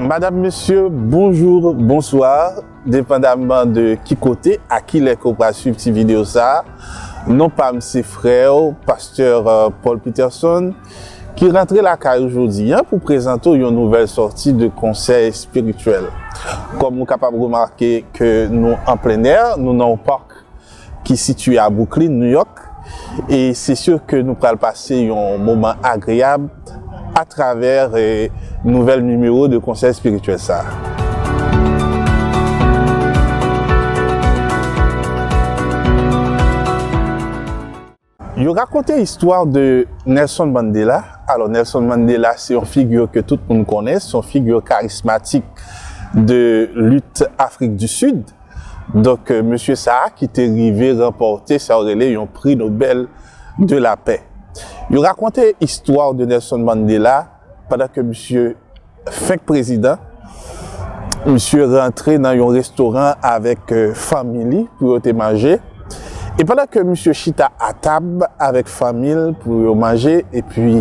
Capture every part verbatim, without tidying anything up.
Madam, mesye, bonjou, bonswa, depandaman de ki kote, a ki lè ke w pral swiv ti videyo sa a. Non pa m se frè w, pastè, euh, Paul Peterson, ki rantre lakay ou jodi a pou prezante w yon nouvèl sòti de konsèy espirityèl. Kòm ou kapab remake ke nou an plen è, nou nan yon park ki sitiye a Brooklyn, New York, e se si ke nou pral pase yon moman agreyab atravè, eh, nouvèl nimewo de konsèy espirityèl sa a. Yo rakonte istwa de Nelson Mandela. Alò, Nelson Mandela, se yon figi ke tout moun konnen, se yon figi karismatik de lit Afrik di Sid. Donk, euh, mesye sa a ki te rive ranpòte sa yo rele yon pri Nobèl de la Pè. Yo rakonte istwa de Nelson Mandela pandan ke misye fenk prezidan. Misye rantre nan yon restoran avèk, euh, fanmi li pou yo te manje. E pandan ke misye chita atab avèk fanmi l pou yo manje, epi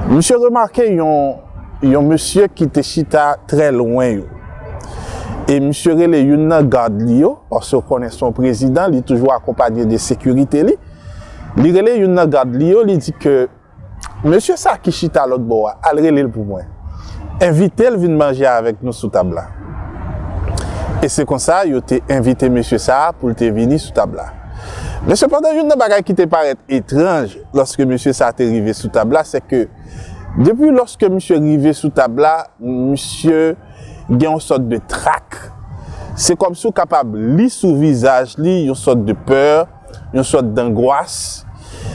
misye remake yon, yon mesye ki te chita trè lwen yo. E misye rele youn nan gad li yo, paske w konnen se yon prezidan, li toujou akonpaye de sekirite li. Li rele youn nan gad li yo, li di ke mesye sa ki chita lòt bò a, al rele l pou mwen. Envite l vin manje avèk nou sou tab la. E se konsa, yo te envite mesye sa a pou l te vini sou tab la. Men sepandan, youn nan bagay ki te parèt etranj lòske mesye sa a te rive sou tab la, se ke depi lòske misye rive sou tab la, misye gen yon sòt de trak. Se kòmsi w kapab li sou vizaj li yon sòt de pè, yon sòt dangwas.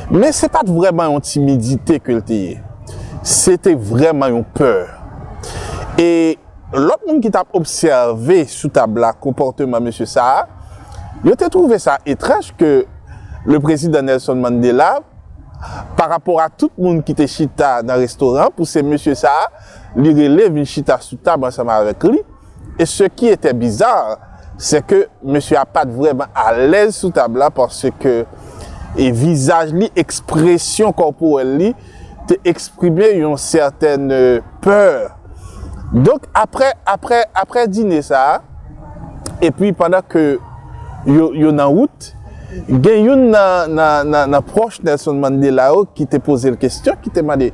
Men se pa t vrèman yon timidite ke l te ye. Se te vrèman yon pè. E lòt moun ki t ap obsève sou tab la konpòteman mesye sa a, yo te twouve sa etranj ke le prezidan Nelson Mandela, pa rapò a tout moun ki te chita nan restoran, pou se mesye sa a, li rele vin chita sou tab ansanm avèk li. E ce qui était bizarre, c'est que mesye a pa t vrèman alèz sou tab la, paske e vizaj li, ekspresyon kòporèl li, te eksprime yon sètèn, euh, pè. Donk, apre, apre, apre dine sa a, epi pandan ke yo, yo nan wout, gen youn nan, nan, nan, nan pwòch Nelson Mandela yo ki te poze l kesyon, ki te mande,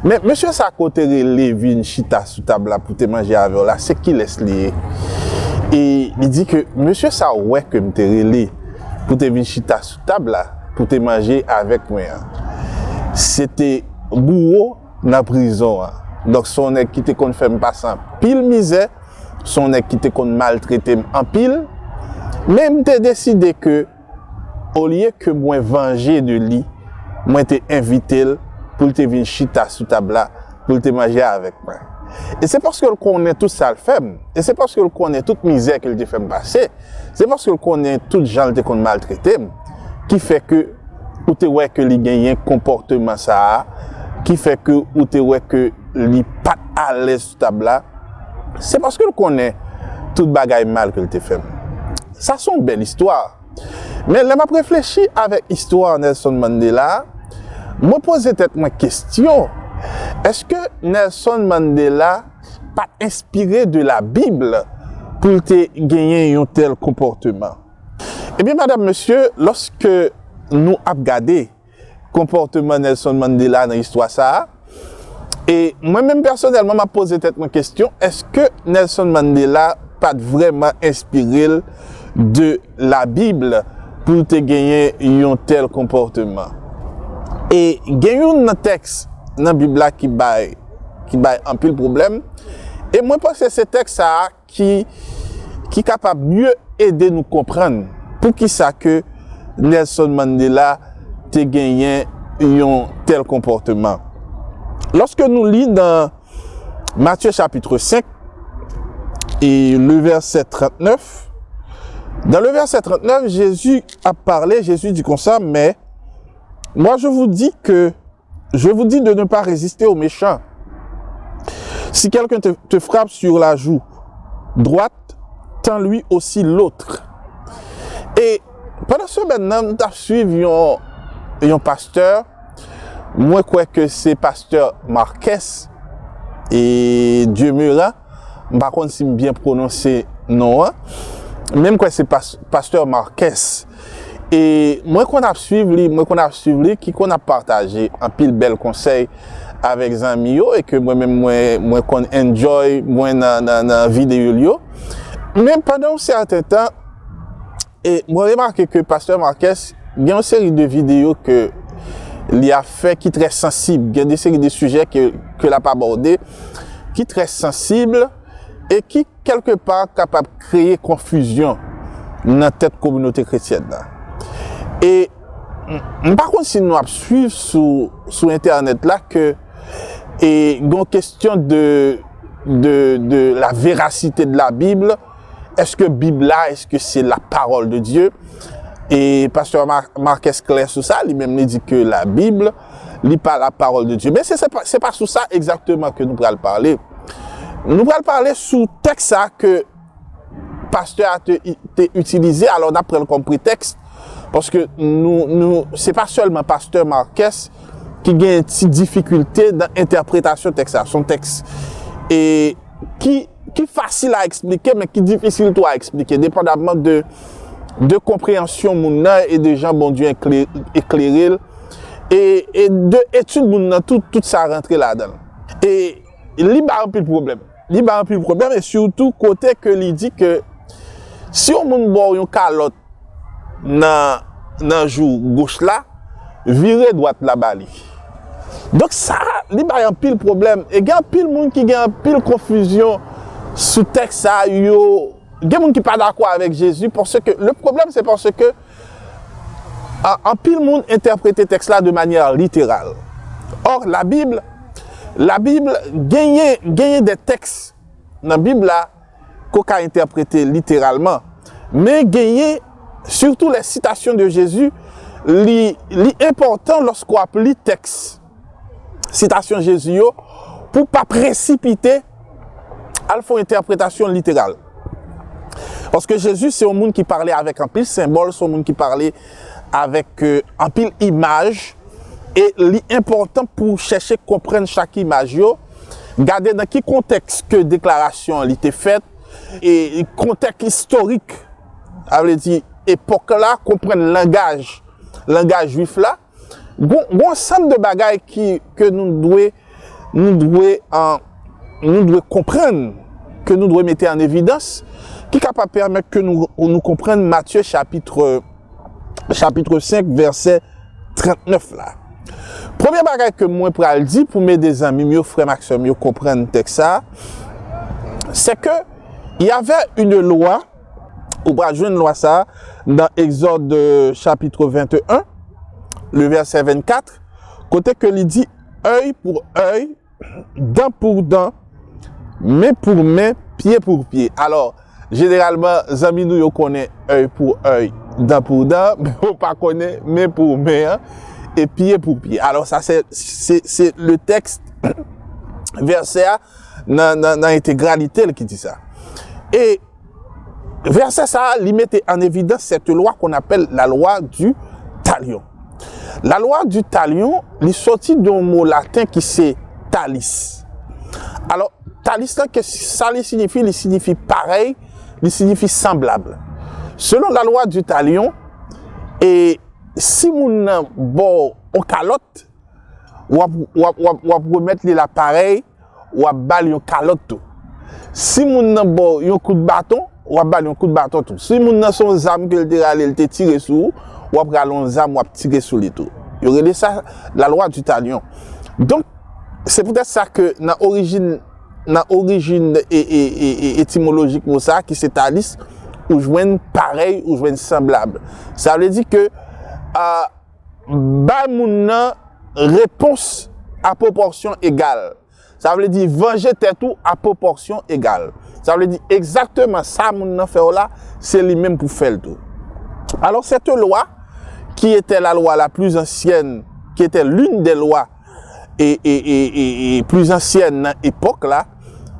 "Men, mesye sa ke w te rele vin chita sou tab la pou te manje avè w la, se kilès li ye?" E li di ke, "Mesye sa w wè ke m te rele pou te vin chita sou tab la, pou te manje avèk mwen an, se te bouwo nan prizon an. Donk, se yon nèg ki te konn fè m pase anpil mizè, se yon nèg ki te konn maltrete m anpil, men m te deside ke, olye ke mwen vanje de li, mwen te envite l pou l te vin chita sou tab la, pou l te manje avèk mwen. E se paske l konnen tout sa l fè m, e se paske l konnen tout mizè ke l te fè m pase, se paske l konnen tout jan l te konn maltrete m, ki fè ke ou te wè ke li genyen konpòteman sa a, ki fè ke ou te wè ke li pa t alèz sou tab la, se paske l konnen tout bagay mal ke l te fè m." Sa se yon bèl istwa. Men lè m ap reflechi avèk istwa Nelson Mandela, mwen poze tèt mwen kesyon, èske Nelson Mandela pa t enspire de la Bib pou l te genyen yon tèl konpòteman? Ebyen, madam, mesye, lòske nou ap gade konpòteman Nelson Mandela nan istwa sa a, e mwen menm pèsonèlman, m ap poze tèt mwen kesyon, èske Nelson Mandela pa t vrèman enspire l de la Bib pou l te genyen yon tèl konpòteman? E gen youn nan tèks nan Bib la ki bay, ki bay anpil pwoblèm, e mwen panse se tèks sa a ki, ki kapab mye ede nou konprann poukisa ke Nelson Mandela te genyen yon tèl konpòteman. Lòske nou li nan Matthieu chapitre cinq et le verset trente-neuf, dans le verset trente-neuf, Jésus a parlé, Jésus dit comme ça, mais moi je vous dis que Je vous dis de ne pas résister aux méchants. Si quelqu'un te, te frappe sur la joue droite, tends-lui aussi l'autre. E pandan semèn nan, m t ap swiv yon, yon pastè, mwen kwè ke se pastè Marques e Dieu Mera, M pa konn si m byen pwononse non an, men m kwè se pas, pastè Marques. E mwen konn ap swiv li, mwen konn ap swiv li, ki konn ap pataje anpil bèl konsèy avèk zanmi yo, e ke mwen menm mwen, mwen konn enjoy mwen nan, nan, nan videyo l yo. Men pandan yon sèten tan, e mwen remake ke pastè Marques gen yon seri de videyo ke li ap fè ki trè sansib, gen de seri de sijè ke, ke l ap abòde ki trè sansib e ki kèlkepa kapab kreye konfizyon nan tèt kominote kretyèn nan. E m pa konn si nou ap swiv sou, sou entènèt la ke e gen yon kesyon de, de, de la véracité de la Bible. Èske Bib la, èske se la parole de Dieu? E pastè Mar- Marques klè sou sa, li menm li di ke la Bible, li pa la parole de Dieu. Men se, se pa, se pa sou sa egzakteman ke nou pral pale. Nou pral pale sou tèks sa ke pastè a te, te itilize, alò n ap pran l kòm pretèks, paske nou, nou, se pa sèlman pastè Marques ki gen ti difikilte nan entèpretasyon tèks sa. Se yon tèks e ki, ki fasil a eksplike, men ki difisil tou a eksplike, depandamman de, de konpreyansyon moun nan e de jan Bondye ekle- eklere l, e, e de etid moun nan, tout, tout sa rantre ladan l. E li bay anpil pwoblèm. Li bay anpil pwoblèm, e sitou kote ke li di ke si yon moun ba w yon kalòt nan, nan jou goch la, vire dwat la ba li. Donk sa, li bay anpil pwoblèm. E gen anpil moun ki gen anpil konfizyon sou tèks sa yo. Gen moun ki pa dakò avèk Jezi, paske le pwoblèm se paske a, anpil moun entèprete tèks la de manyè literal. Or, la Bible, la Bible genyen, genyen de tèks nan Bib la ke w ka entèprete literalman. Men genyen, surtout les citations de Jésus, li, li enpòtan lòske w ap li tèks sitasyon Jezi yo, pou w pa presipite al fè yon entèpretasyon literal. Paske Jezi se yon moun ki pale avèk anpil senbòl, se yon moun ki pale avèk, euh, anpil imaj, e li enpòtan pou w chèche konprann chak imaj yo, gade nan ki kontèks ke deklarasyon an li te fèt, e kontèks istorik, sa vle di epòk la, konprann langaj, langaj jwif la. Gon, gon ansanm de bagay ki, ke nou dwe, nou dwe, an, nou dwe konprann, ke nou dwe mete an evidans, ki kapab pèmèt ke nou, nou konprann Matye chapit, chapit senk, vèsè trannèf la. Premye bagay ke mwen pral di pou m ede zanmi m yo, frè m ak sè m yo konprann tèks sa, c'est que il y avait une loi, ou pral jwenn lwa sa nan Exode, euh, chapitre vingt et un, le verset vingt-quatre, kote ke li di, œil pour œil, dan pou dan, men pou men, pye pou pye. Alò, jeneralman, zanmi nou yo konnen œil pour œil, dan pou dan, men yo pa konnen men pou men an, e pye pou pye. Alò, sa se, se, se le tèks, vèsè a, nan, nan, nan entegralite l ki di sa. E vèsè sa a, li mete an evidans cette loi qu'on appelle la loi du talion. La loi du talion, li soti de yon mo laten ki se talis. Alò, talis lan, ke sa li siyifi, li siyifi parèy, li siyifi sanblab. Selon la loi du talion, e si moun nan ba w yon kalòt, w ap, w ap, w ap, w ap remèt li la parèy, w ap ba l yon kalòt tou. Si moun nan ba w yon kout baton, w ap ba l yon kout baton tou. Si moun nan se yon zam ke l te rale, l te tire sou ou, w ap rale yon zam, w ap tire sou li tou. Yo rele sa la loi du talion. Donk, se poutèt sa ke nan orijin, nan orijin e, e, e, e etimolojik mo sa, ki se talis, ou jwenn parèy, ou jwenn sanblab. Sa vle di ke, a, bay moun nan repons a pwopòsyon egal. Sa vle di vanje tèt ou a pwopòsyon egal. Sa vle di egzakteman sa moun nan fè w la, se li menm pou fè l tou. Alors, cette loi, qui était la loi la plus ancienne, qui était l'une des lois e, e, e, e, e plus anciennes nan epòk la,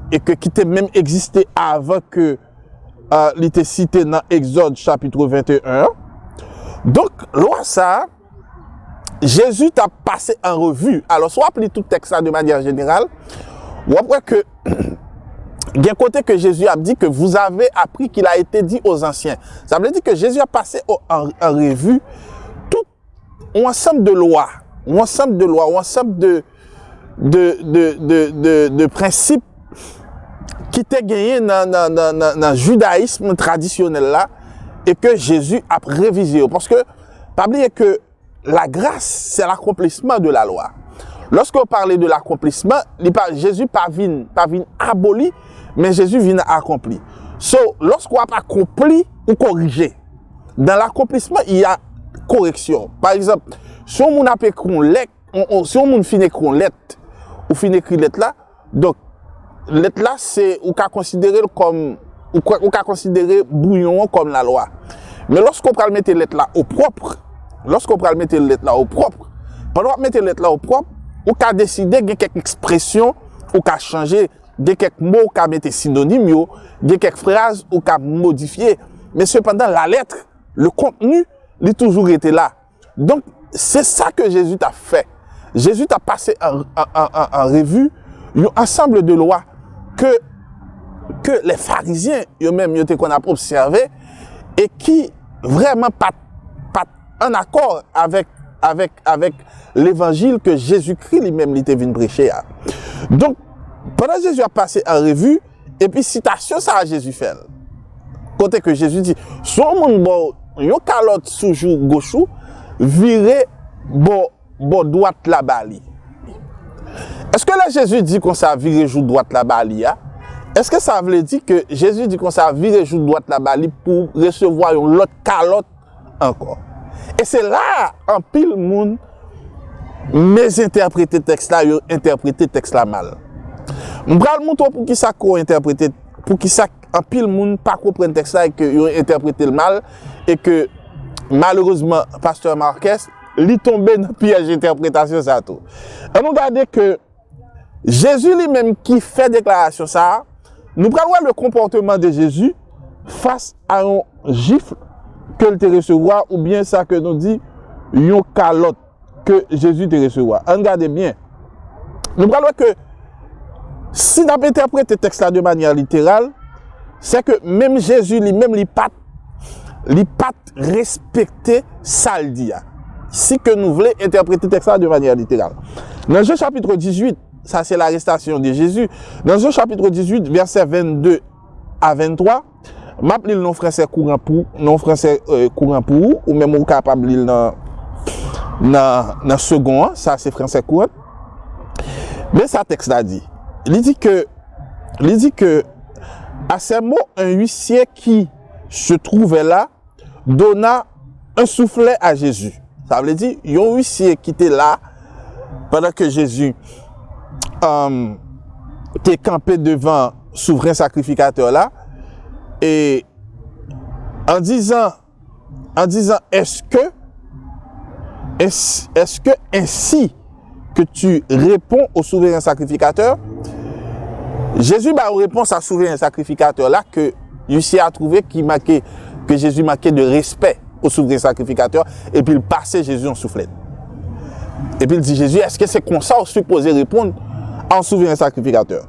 e ke, ki te menm egziste avan ke, euh, li te site nan Egzòd chapit venteyen an. Donk, lwa sa a, Jezi t ap pase an revi. Alò, si w ap li tout tèks la de manyè jeneral, w ap wè ke gen kote ke Jezi ap di ke vous avez appris qu'il a été dit aux anciens. Sa vle di ke Jezi ap pase o- an, an revi tout yon ansanm de lwa, yon ansanm de lwa, yon ansanm de, de, de, de, de, de prensip ki te genyen nan, nan, nan, nan, nan jidayism tradisyonèl la e ke Jezi ap revize yo. Paske, pa bliye ke la grâce, c'est l'accomplissement de la loi. Lorsque on parle de l'accomplissement, li pa, Jezi pa vin, pa vin aboli, men Jezi vin akonpli. So, lorsque w ap akonpli, ou korije. Dans l'accomplissement, il y a correction. Pa egzanp, si yon moun ap ekri yon lèt, on, on, si yon moun fin ekri yon lèt, ou fin ekri lèt la, donk, lèt la, se, ou ka konsidere l kòm, ou, ka- ou ka konsidere bouyon an kòm lalwa. Men lòske w pral mete lèt la o pwòp, lòske w pral mete lèt la o pwòp, pandan w ap mete lèt la o pwòp, ou ka deside gen kèk ekspresyon ou ka chanje, gen kèk mo ou ka mete sinonim yo, gen kèk fraz ou ka modifye. Men sepandan, la lettre, le contenu, li toujou rete la. Donk, se sa ke Jezi t ap fè. Jezi t ap pase an, an, an, an, an revi yon ansanm de lwa ke, ke lè Farizyen yo menm yo te konn ap obsève e ki vrèman pa t, pa t an akò avèk, avèk, avèk levanjil ke Jezikri li menm li te vin preche a. Donk, pandan Jezi ap pase an revi, epi sitasyon sa a Jezi fè l. Kote ke Jezi di, si yon moun ba w yon kalòt sou jou goch ou, vire bò, bò dwat la ba li. Èske lè Jezi di konsa vire jou dwat la ba li a, èske sa vle di ke Jezi di konsa vire jou dwat la ba li pou resevwa yon lòt kalòt ankò? E se la a anpil moun mezentèprete tèks la, yo entèprete tèks la mal. M pral montre w poukisa ke w entèprete, poukisa anpil moun pa konprann tèks la e ke yo entèprete l mal, e ke malerezman, pastè Marques, li tonbe nan pyèj entèpretasyon sa tou. Ann nou gade ke Jezi li menm ki fè deklarasyon sa a, nou pral wè le comportement de Jésus face à yon jifl ke l te resevwa oubyen sa ke nou di yon kalòt ke Jezi te resevwa. Ann gade byen. Nou pral wè ke si n ap entèprete tèks la de manyè literal, se ke menm Jezi li menm li pa t, li pa t respekte sa l di a. Si ke nou vle entèprete tèks la de manyè literal. Nan Jan chapit dizuit, sa se l'arrestation de Jésus. Nan Jan chapit dizuit, vèsè vennde a venntwa, m ap li l nan fransè kouran pou, nan fransè, euh, kouran pou ou, ou menm ou kapab li l nan, nan, nan segon an, sa se fransè kouran. Men sa tèks la di. Li di ke, li di ke, à ces mots, un huissier qui se trouvait là donna un soufflet à Jésus. Sa vle di, yon wisye ki te la, pandan ke Jezi, um, te kanpe devan souvren sakrifikatè la, e an dizan, an dizan, est-ce que, est-ce que ainsi que tu réponds au souverain sacrificateur? Jezi ba yo repons a souverain sacrificateur la ke wisye a twouve ki manke, ke Jezi manke de respè o souverain sacrificateur, epi l pase Jezi yon souflèt. Epi l di Jezi, èske se konsa w sipoze reponn a yon souverain sacrificateur?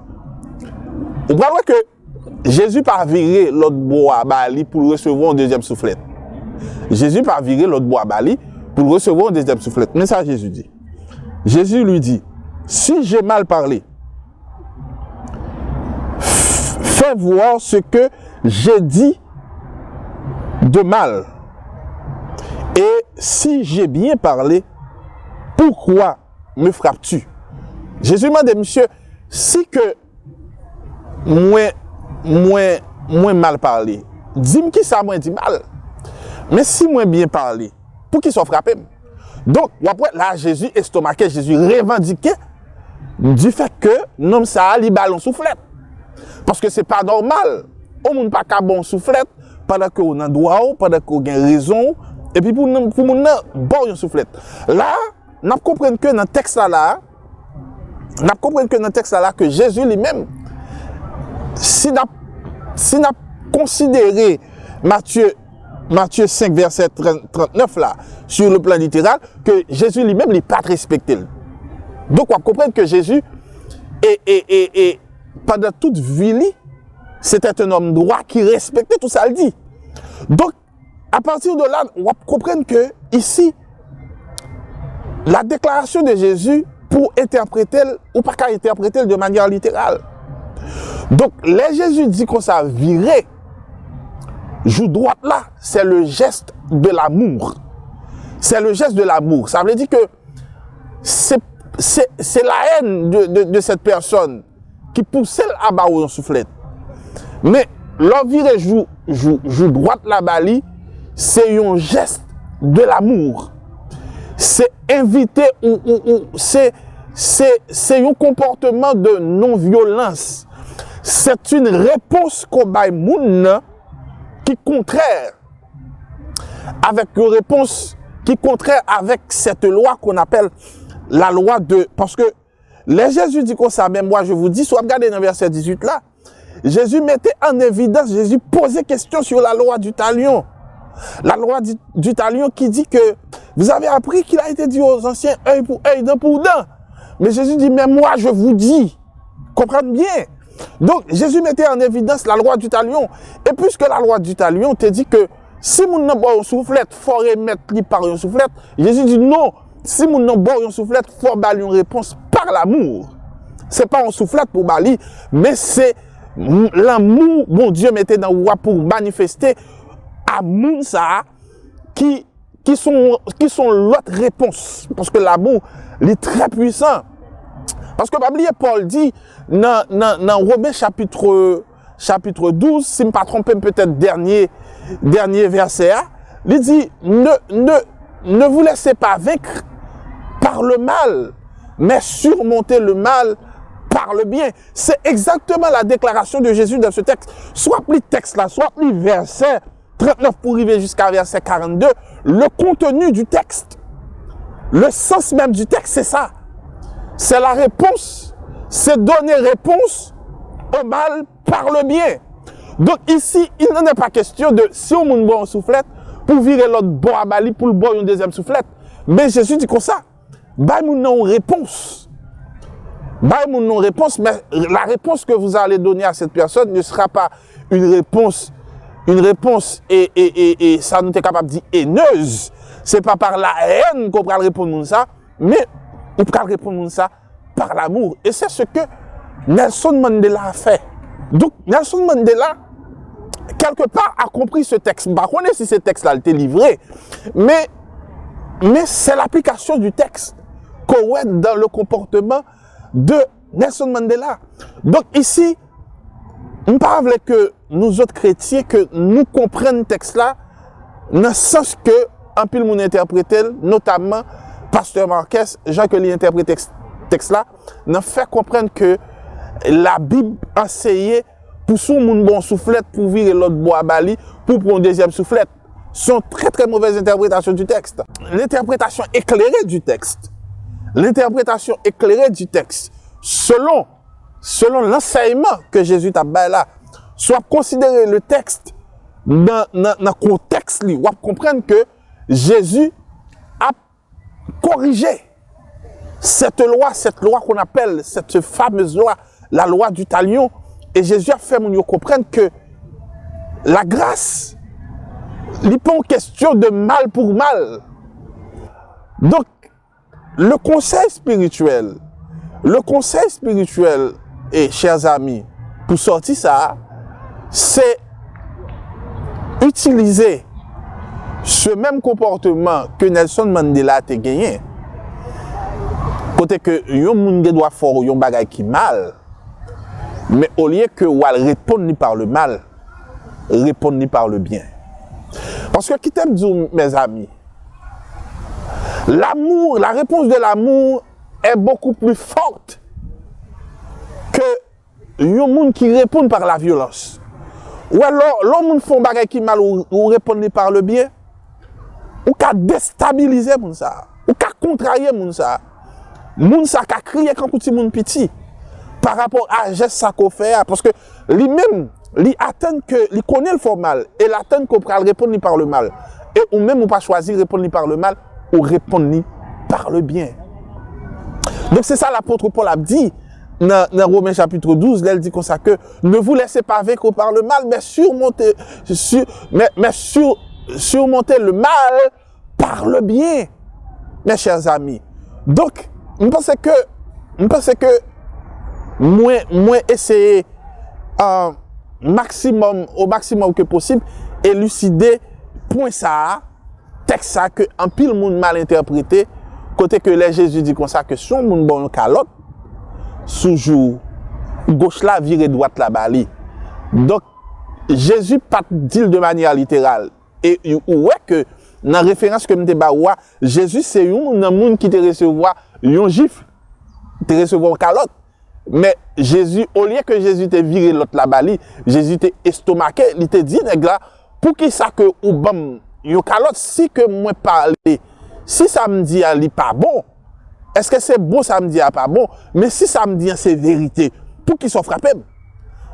Ou pral wè ke Jezi pa vire lòt bò a ba li pou l resevwa yon dezyèm souflèt. Jezi pa vire lòt bò a ba li pou l resevwa yon dezyèm souflèt. Men sa Jezi di. Jésus lui dit, si j'ai mal parlé, fais voir ce que j'ai dit de mal. Et si j'ai bien parlé, pourquoi me frappes-tu? Jezi mande misye, si ke mwen, mwen, mwen mal pale, di m kisa mwen di mal. Men si mwen byen pale, poukisa w frape m? Donk, w ap wè la, Jezi estomake, Jezi revandike du fait que nonm sa a, li ba l yon souflèt. Paske se pa nòmal. Yon moun pa ka ba w yon souflèt pandan ke w nan dwa w, pandan ke w gen rezon w, epi pou, pou moun nan ba w yon souflèt. La, n ap konprann ke nan tèks la, la, n ap konprann ke nan tèks la, la, ke Jezi li menm, si n ap, si n ap konsidere Matye, Matye senk vèsè trant, trantnèf la, sur le plan littéral, ke Jezi li menm, li pa t respekte l. Donk, w ap konprann ke Jezi, e, e, e, e, pandan tout vi li, C'était un homme droit qui respectait tout ça qu'il dit. Donc, à partir de là, w ap konprann ke isi, la déclaration de Jésus, pou entèprete l, ou pa ka entèprete l de manière littérale. Donk, lè Jezi di konsa, vire, jou dwat la, c'est le geste de l'amour. C'est le geste de l'amour. Sa vle di ke se, se, se la haine de, de, de cette personne ki pouse l a ba w yon souflèt. Men, lè w vire jou, jou, jou dwat la ba li, se yon geste de l'amour. Se envite ou, ou, ou se, se, se yon konpòtman de non-violence. C'est une réponse qu'on bay moun nan ki kontrè avec une réponse qui est contraire avec cette loi qu'on appelle la loi de, parce que lè Jezi di konsa, même moi je vous dis, si w ap gade nan vèsè dizuit la, Jésus mettait en évidence, Jésus posait question sur la loi du talion. La loi du, du talion qui dit que vous avez appris qu'il a été dit aux anciens, œil pour œil, dent pour dent. Mais Jésus dit, mais moi je vous dis, comprenez bien. Donc Jésus mettait en évidence la loi du talion. Et puisque la loi du talion te dit que si moun nan ba w yon souflèt, fò remèt li pa yon souflèt, Jezi di non, si moun nan ba w yon souflèt, fò ba l yon repons par l'amour. Se pa yon souflèt pou ba li, men se lanmou Bondye mete nan ou a pou manifeste a moun sa a ki, ki son, ki son lòt repons. Paske lanmou, li trè pwisan. Paske pa bliye, Pòl di nan, nan, nan Women chapit, chapit douz, si m pa twonpe m, petèt dènye, dènye vèsè a, li di, ne, ne, ne vous laissez pas vaincre par le mal, mais surmontez le mal par le bien. C'est exactement la déclaration de Jésus dans ce texte. Si w ap li tèks la, si w ap li vèsè trannèf pou rive jiska vèsè karannde, le contenu du texte, le sens même du texte, c'est ça. C'est la réponse, c'est donner réponse au mal par le bien. Donc ici, il n'en est pas question de si yon moun ba w yon souflèt, pou vire lòt bò a ba li, pou l ba w yon dezyèm souflèt. Men Jezi di konsa, bay moun nan yon repons. Bay moun nan yon repons, mais la réponse que vous allez donner à cette personne ne sera pas une réponse, une réponse, e, e, e, e sa nou te kapab di haineuse. Se pa par la haine ke w pral reponn moun sa, men ou pral reponn moun sa par l'amour. Et c'est ce que Nelson Mandela a fait. Donc, Nelson Mandela, quelque part, a compris ce texte. M pa konnen si se tèks la l te li vre, men, men c'est l'application du texte qu'on voit dans le comportement de Nelson Mandela. Donk, isi, m pa vle ke nou zòt kretyen, ke nou konprann tèks la nan sans ke anpil moun entèprete l, notamman pastè Marques, jan ke li entèprete tèks, tèks la, nan fè konprann ke Labib anseye pou si yon moun ba w yon souflèt, pou w vire lòt bò a ba li, pou w pran yon dezyèm souflèt. C'est une très, très mauvaise interprétation du texte. L'interprétation éclairée du texte. L'interprétation éclairée du texte. Selon, selon l'enseignement que Jésus t'a bay la, si w ap konsidere le texte dans, dans, dans contexte li, w ap konprann ke Jezi ap corriger cette loi, cette loi qu'on appelle, cette fameuse loi, la loi du talion. E Jezi ap fè moun yo konprann ke lagras, li pa yon kestyon de mal pour mal. Donk, le conseil spirituel, le conseil spirituel, e chers amis, pou sòti sa a, se itilize se menm konpòtman ke Nelson Mandela te genyen, kote ke yon moun gen dwa fè w yon bagay ki mal, men olye ke w al reponn li par le mal, reponn li par le bien. Paske kite m di w, mes amis, l'amour, la réponse de l'amour est beaucoup plus forte que yon moun ki reponn par la violence. Ou wè, lè, lè yon moun fè yon bagay ki mal, ou, ou reponn li par le bien, ou ka destabilize moun sa a. Ou ka kontrarye moun sa a. Moun sa a ka kriye kankou timoun piti pa rapò a jès sa ke w fè a. Paske li menm, li atann ke, li konnen l fè w mal, e l atann ke w pral reponn li par le mal. E ou menm, ou pa chwazi reponn li par le mal, ou reponn li par le bien. Donk, se sa lapot Pòl ap di nan, nan Women chapit douz, lè l di konsa ke, ne vous laissez pas vaincre par le mal, mais surmontez, sur, mais, mais sur, surmontez le mal par le bien, mes chers amis. Donk, m panse ke, m panse ke mwen, mwen eseye, euh, maximum, au maximum ke posib, eliside pwen sa a, tèks sa ke anpil moun mal entèprete, kote ke lè Jezi di konsa ke si yon moun ba w yon kalòt sou jou goch la, vire dwat la ba li. Donk, Jezi pa t di l de manyè literal. E ou wè ke nan referans ke m te ba ou a, Jezi se youn nan moun ki te resevwa yon jif, te resevwa yon kalòt. Men Jezi, olye ke Jezi te vire lòt la ba li, Jezi te estomake, li te di nèg la, poukisa ke ou ban m yon kalòt si ke mwen pale, si sa m di a li pa bon, èske se bon sa m di a pa bon, men si sa m di an se verite, poukisa w frape m?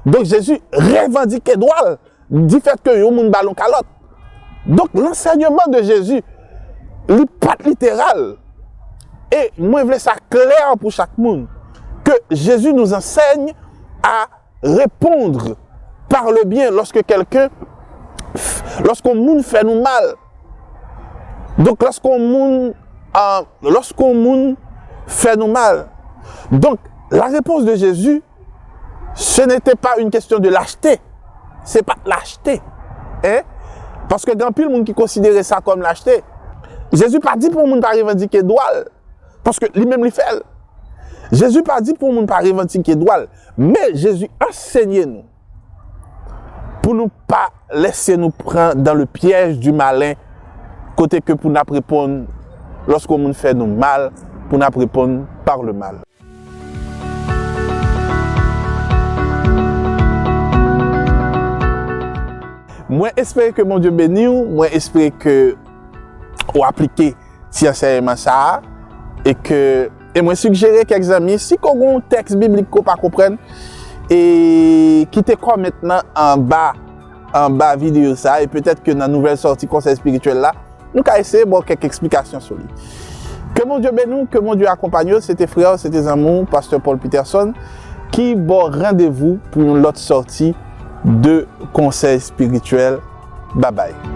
Donk Jezi revandike dwa l, difèt ke yon moun ba l yon kalòt. Donk, lansèyman de Jezi, li pa t literal. E mwen vle sa klè pou chak moun, que Jésus nous enseigne à répondre par le bien lorsque quelqu'un, lorsqu'on moun fè nou mal. Donk, lorsqu'on moun, euh, lorsqu'on moun fè nou mal. Donk, la réponse de Jésus, ce n'était pas une question de lâcheté. Se pa t lachete. Hein? Paske gen anpil moun ki konsidere sa kòm lachete. Jezi pa di pou yon moun pa revandike dwa l, paske li menm li fè l. Jezi pa di pou yon moun pa revandike dwa l, men Jezi ansenye nou pou nou pa lèse nou pran dans le piège du malin, kote ke pou n ap reponn, lòske yon moun fè nou mal, pou n ap reponn par le mal. Mwen espere ke Bondye beni w, mwen espere ke w aplike ti ansèyman sa a, e ke, e mwen sigjere kèk zanmi, si ke w gen yon tèks biblik ke w pa konprann, e kite kòmant nan anba, anba videyo sa a, e petèt ke nan nouvèl sòti konsèy espirityèl la, nou ka eseye ba w kèk eksplikasyon sou li. Ke Bondye beni w, ke Bondye akonpanye w. Se te frè w, se te zanmi w, pastè Paul Peterson, ki ba w randevou pou yon lòt sòti de konsèy espirityèl. Babay.